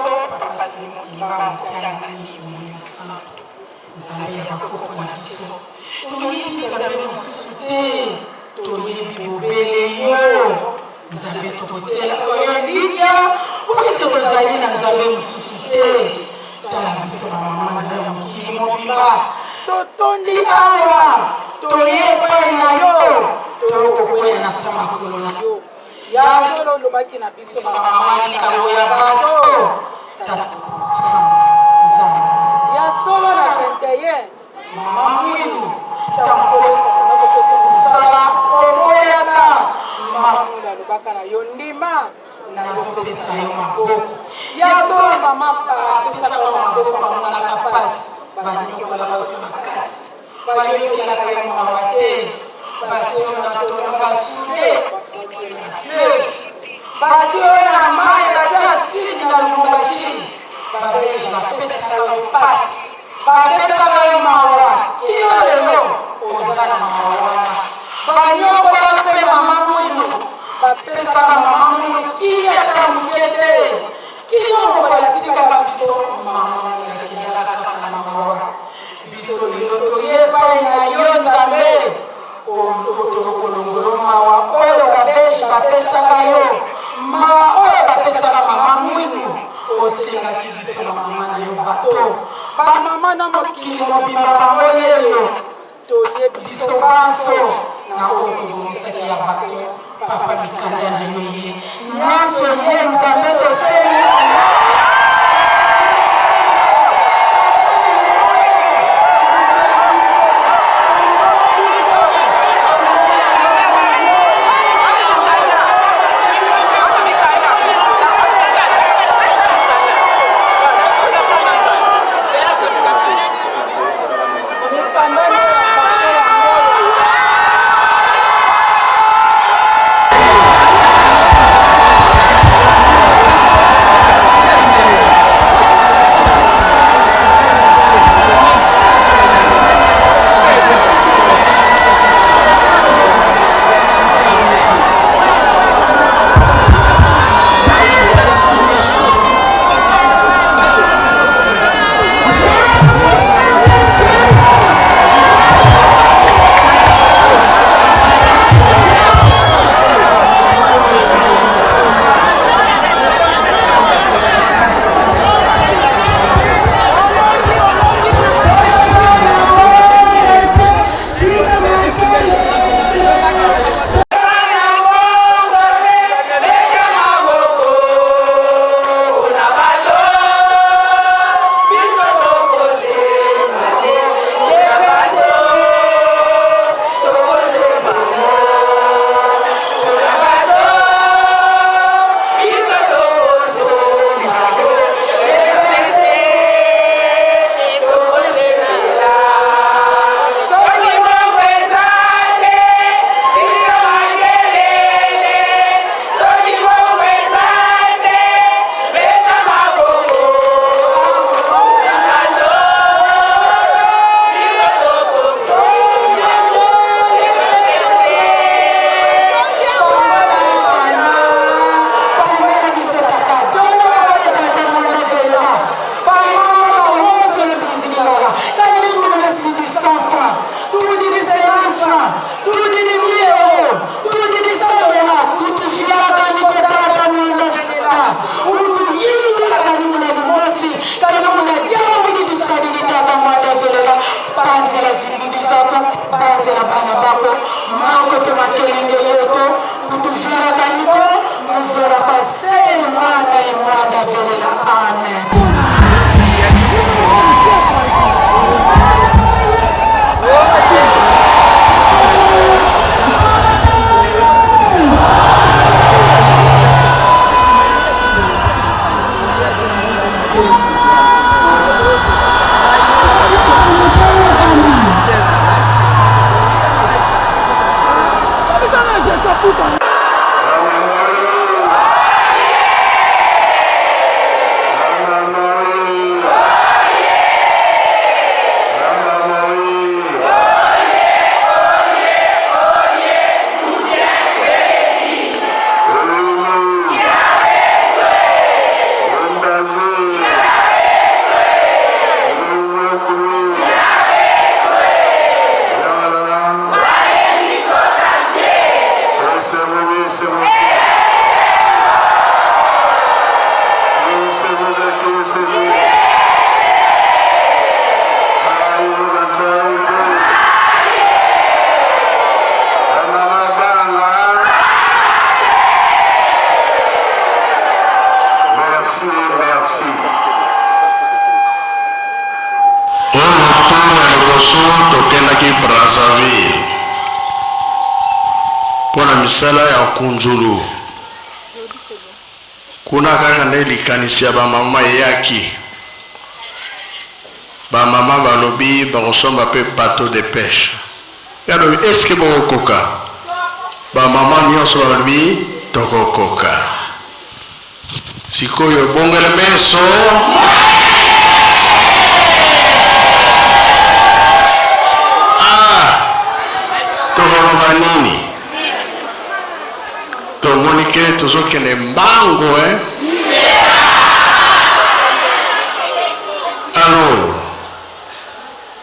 Losambo, Papa Simon Kimbangu Kiangani, Molimo Santu, Nzambe ya bakoko na biso, toyebi Nzambe mosusu te, toyebi bobele yo Nzambe, tokotiela oyo elikya mpo ete tozali na Nzambe mosusu te. Tala biso bamama na yo mokili mobimba totondi awa, toye epai na yo, tokokwea na se makolo na yo. Ya solo olobaki na biso bamama likambo ya bato Tata Nzambe. Ya solo na 21 mama Mwilu ntango Nkolo Yesu akenda kopesa mosala oboyaka. Mama Mwilu alobaka na yo ndima nazopesa yo maboko. Ya solo mama apesaka yo maboko, amonaka mpasi, banyokolaka yo mpe makasi, bayokelaka yo mawa te, batie yo na tono basude fleuve, batie yo na mai, batie na sud na Lubumbashi, babelge bapesaka yo mpasi, bapesaka yo mawa kino lelo oza na mawa wana. Banyokolaka mpe mama Mwilu, bapesaka mama Mwilu kimia ata moke te kino mokolo atikaka biso. Mama Mwilu akendaka kaka na mawa. Biso lelo toye epai na yo Nzambe, kolongolo mawa oyo babelge bapesaka yo, mawa oyo bapesaka mama Mwilu. Osengaki biso na mama na yo bato bamama na mokili mobimba bango yeyo toye biso banso na oyo tobongisaki ya bato papa mikanda na yo ye nyonso ye Nzambe tosengi. Merci, merci. Oyo tour ya liboso tokendaki Brazzaville mpo na misala ya kunzulu. Kuna kaka nde likanisi ya bamama eyaki. Bamama balobi bakosomba mpe bateau de pêche. Ye alobi est ce que bokokoka? Bamama nyonso balobi tokokoka. Sikoyo bongela meso. Ah, tokoloba nini? Tomoni ke tozokende mbango eh? Alors,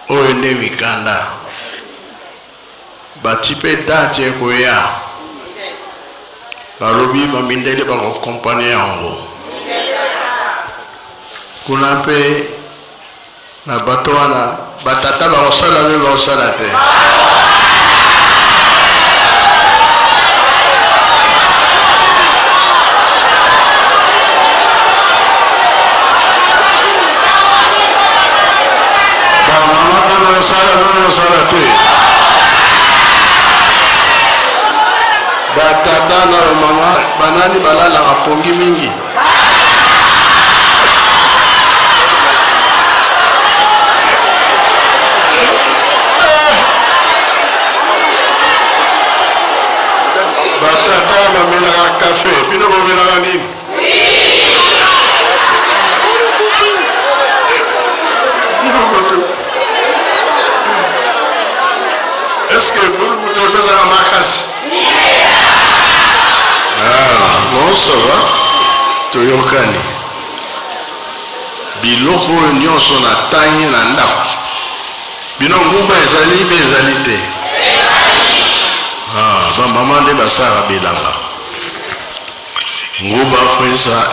oyo nde mikanda bati mpe date ekoya, balobi bamindele bakokompane yango kuna mpe na bato wana batata bakosala mpe bakosala te. Bamama mpe bakosala mpe bakosala te. Batata na bamama banani balalaka pongi mingi? Batata bamelaka kafe, bino bomelaka nini? Bino kutu. Est-ce que bulukutu epesaka makasi? Ah, bon, ça va. Toyokani. Biloko oyo nyonso natangi na ndako. Bino nguba ezali mpe ezali te. Ah, bamama nde basalaka bilanga. Nguba fo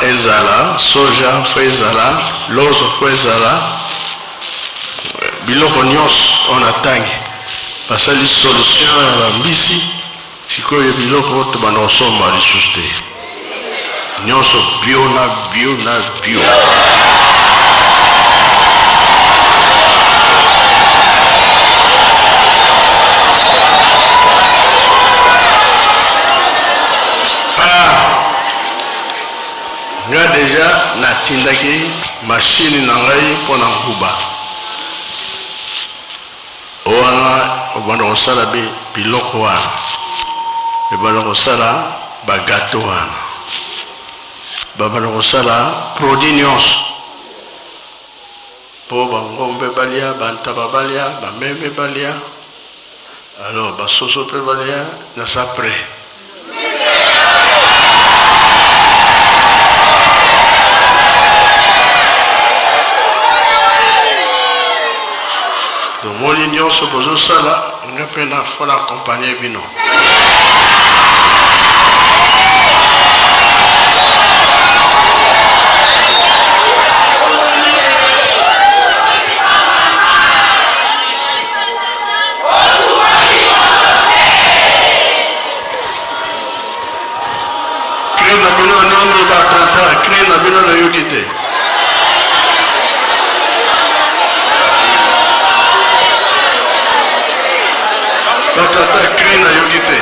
ezala, soja fo ezala, loso fo ezala, biloko nyonso oyo natangi. Basali solution ya bambisi. Sikoyo biloko tobanda kosomba lisusu te, nyonso bio na bio na bio. Ah! Nga deja natindaki mashine na ngai mpo na nguba. Wana obanda kosala biloko wana, ebanda kosala ba gateau wana, babanda kosala produit nyonso po bangombe balia, bantaba balia, bameme balia, alors basoso pe balia, naza près. Tomoni nyonso bozosala, nga mpe na fo na accompagner bino. Cri na bino nini ba tata, cri na bino nayoki te. Ba tata, cri nayoki te.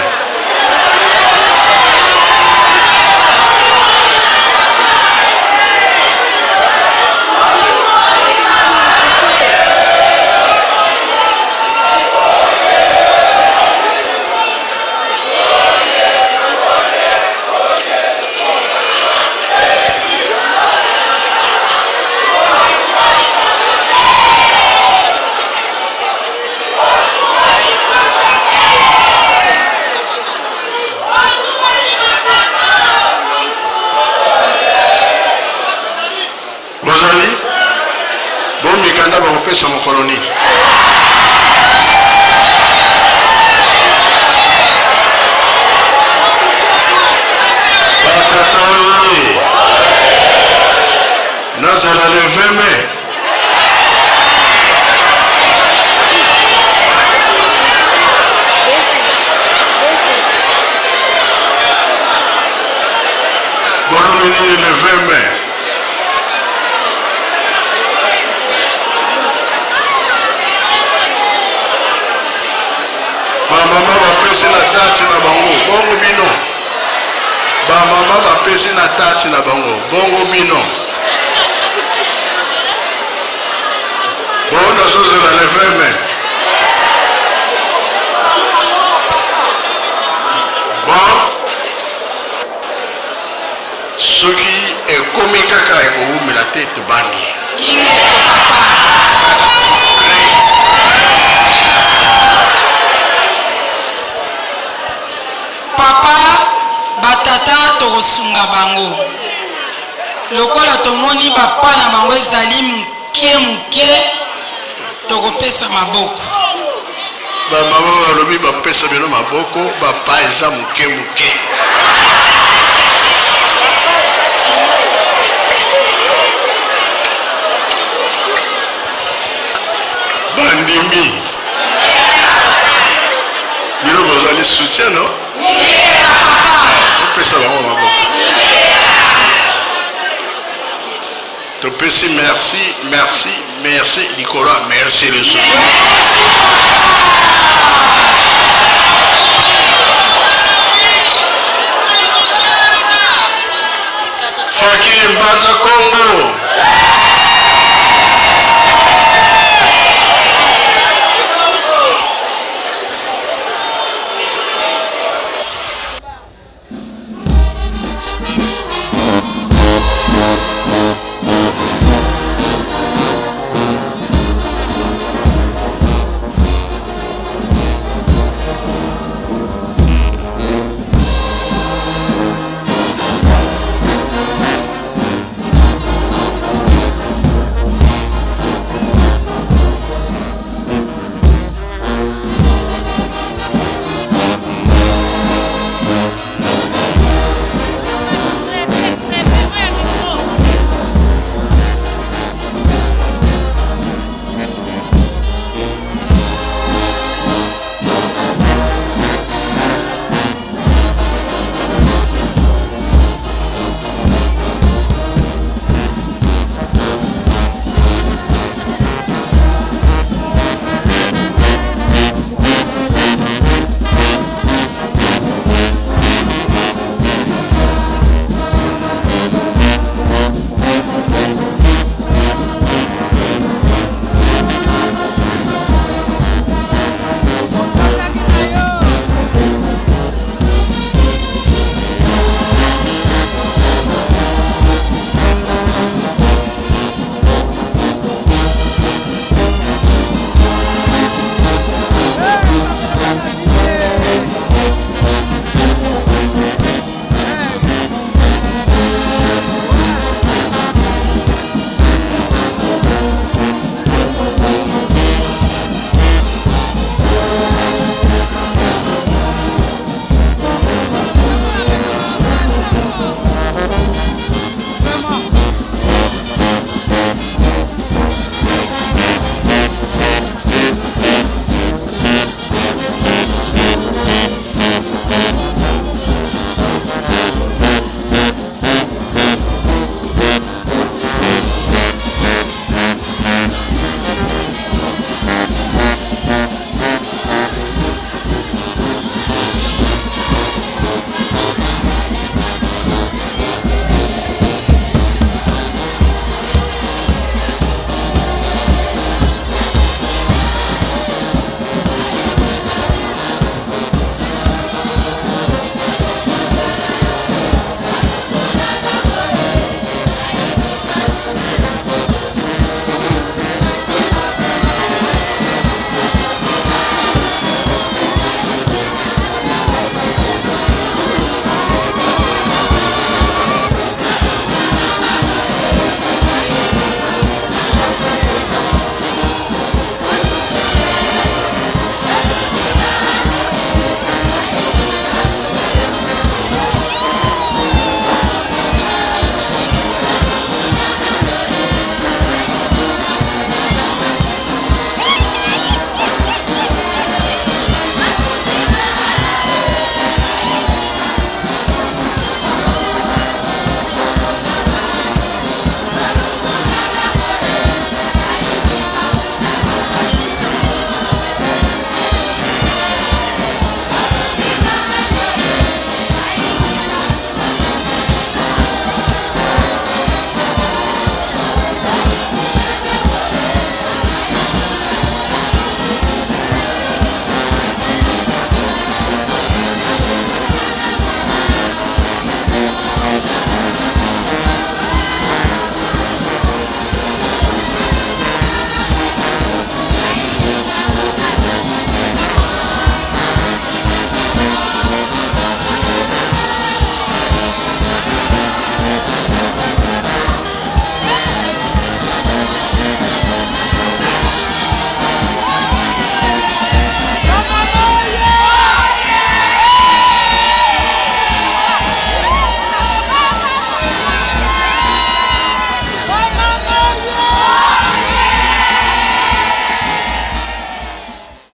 Bozali bo mikanda bakopesa mokolo nini? Batata oye! Nazala le 20 mai. Bolobi nini le 20 mai? Bamama bapesi na date na bango, bongo bino bamama bapesi na date na bango, bongo bino bongo nazozela le 20 mai. Bon, soki ekomi kaka ekowumela te, tobandi. Ingeta papa. Papa, batata tokosunga bango lokola tomoni bapa na bango ezali moke moke, tokopesa maboko. Bamama balobi bapesa bino maboko, bapa eza moke moke. Bandimi bino bozali soutien no? Ingeta papa. Opesa bango maboko. Topesi merci, merci, merci likolo ya merci lisusu. Merci papa. Fakiri Mbanza Congo.